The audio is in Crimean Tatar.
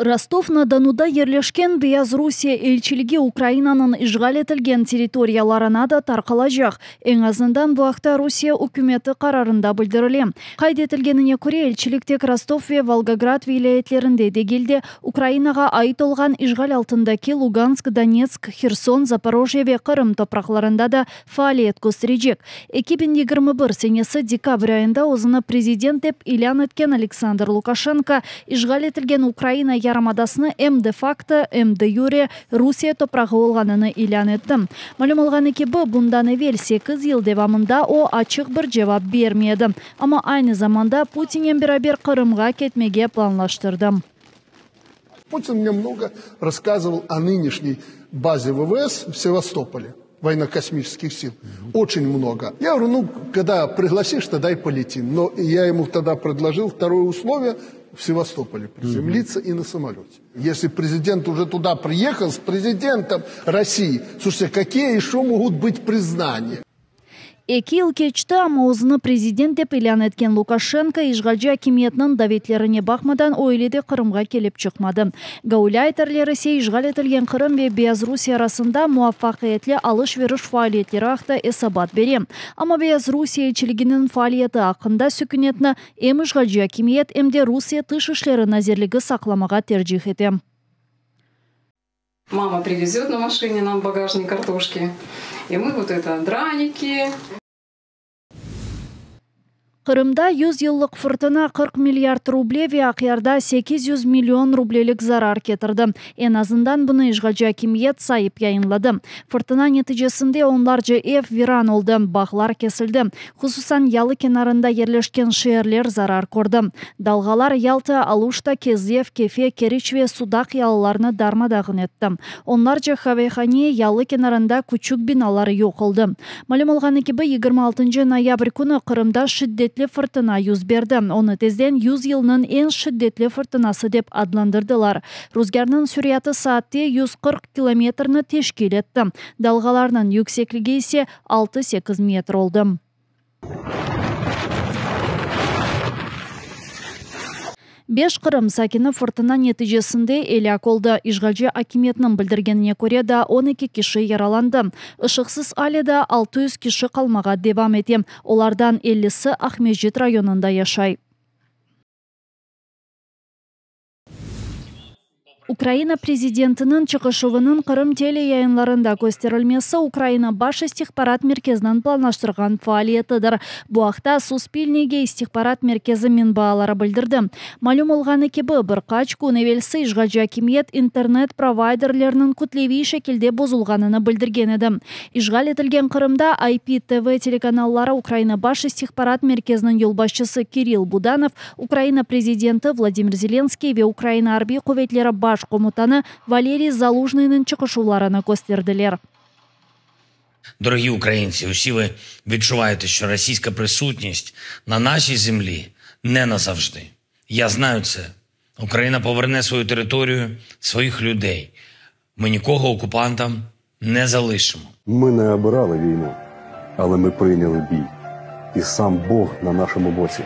Rostov-na-Donuda yerleşken Beyazrusiye elçiligi Ukrainanıñ işğal etilgen territoriyalarına da tarqalacaq. Eñ azından bu aqta Rusiye ükümeti qararında bildirile. Qayd etilgenine köre, elçilik tek Rostov ve Volgograd vilâyetlerinde degil de, Ukrainağa ait olğan işğal altındaki Lugansk, Donetsk, Herson, Zaporojye ve Qırım topraqlarında da faaliyet kösterecek. 2021 senesi dekabr ayında özüni prezident dep ilân etken Aleksandr Lukaşenko işğal etilgen Ukraina yarımadasını em de-fakto, em de-yure Rusiye toprağı olğanını ilân etti. Malüm olğanı kibi, bundan evel sekiz yıl devamında o, açıq bir cevap bermedi, amma aynı zamanda Putinnen beraber Qırımğa ketmege planlaştırdı. Putin мне много рассказывал о нынешней базе ВВС в Севастополе, военно-космических сил. Очень много. Я говорю, ну, когда пригласишь, тогда и полетим. Но я ему тогда предложил второе условие в Севастополе приземлиться и на самолете. Если президент уже туда приехал с президентом России, слушайте, какие еще могут быть признания? Eki yıl keçti, amma özüni prezident dep ilân etken Lukaşenko işğalci akimiyetniñ davetlerine baqmadan öyle de Qırımğa kelip çıqmadı. Gaulayterler ise işğal etilgen Qırım ve Beyazrusiye arasında muvafaqiyetli alış-veriş faaliyetleri aqta esabat bere. Amma Beyazrusiye elçiliginiñ faaliyeti aqqında sükünetni em işğalci akimiyet, em de Rusiye Tış işleri nazirligi saqlamağa tercih ete. Mama privezet na maşine nam bagajnik kartoşki, i mı vot eto draniki. Qırımda yüz yıllıq fırtına 40 milliard ruble ve Aqyarda 800 million rublelik zarar ketirdi. Eñ azından bunı işğalci akimiyet sayıp yayınladı. Fırtına neticesinde onlarca ev viran oldı, bağlar kesildi. Hususan, yalı kenarında yerleşken şeerler zarar kördi. Dalğalar Yalta, Aluşta, Kezlev, Kefe, Keriç ve Sudaq yalılarını darma-dağın etti. Onlarca qavehane, yalı kenarında küçük binalar yoq oldı. Malüm olğanı kibi, 26 noyabr künü Qırımda şiddetli fırtına yüz berdi. Onı tezden yüz yılnıñ eñ şiddetli fırtınası dep adlandırdılar. Ruzgârnıñ sürâtı saatte 140 kilometrni teşkil etti, dalğalarnıñ yüksekligi ise altı-sekiz metr oldı. Beş Qırım sakini fırtına neticesinde elâk oldı. İşğalci akimiyetniñ bildirgenine köre, daa 12 kişi yaralandı. Işıqsız ale daa 600 kişi qalmağa devam ete, olardan ellisi Aqmescit rayonında yaşay. Ukraina prezidentiniñ çıqışuvınıñ Qırım teleyayınlarında kösterilmesi Ukraina Baş istihbarat merkeziniñ planlaştırğan faaliyetidir. Bu aqta Suspilnege istihbarat merkezi menbaaları bildirdi. Malüm olğanı kibi, bir qaç kün evelsi işğalci akimiyet internet provayderleriniñ kütleviy şekilde bozulğanını bildirgen edi. İşğal etilgen Qırımda IPTV telekanalları Ukraina Baş istihbarat merkeziniñ yolbaşçısı Kirill Budanov, Ukraina prezidenti Vladimir Zelenskiy ve Ukraina Arbiy quvetleri baş komutanı Valeriy Zalujnıynıñ çıqışuvlarını kösterdiler. Dorogi ukraintsi, usi vı vidçuvayete, şço rosiyska prisutnist na naşiy zemli ne nazavjdı. Ya znayu tse. Ukraina poverne svoyu teritoriyu, svoїh lüdey. Mı nikogo okupantam ne zalışimo. Ми не обирали війну, але ми прийняли бій. І сам Бог на нашому боці.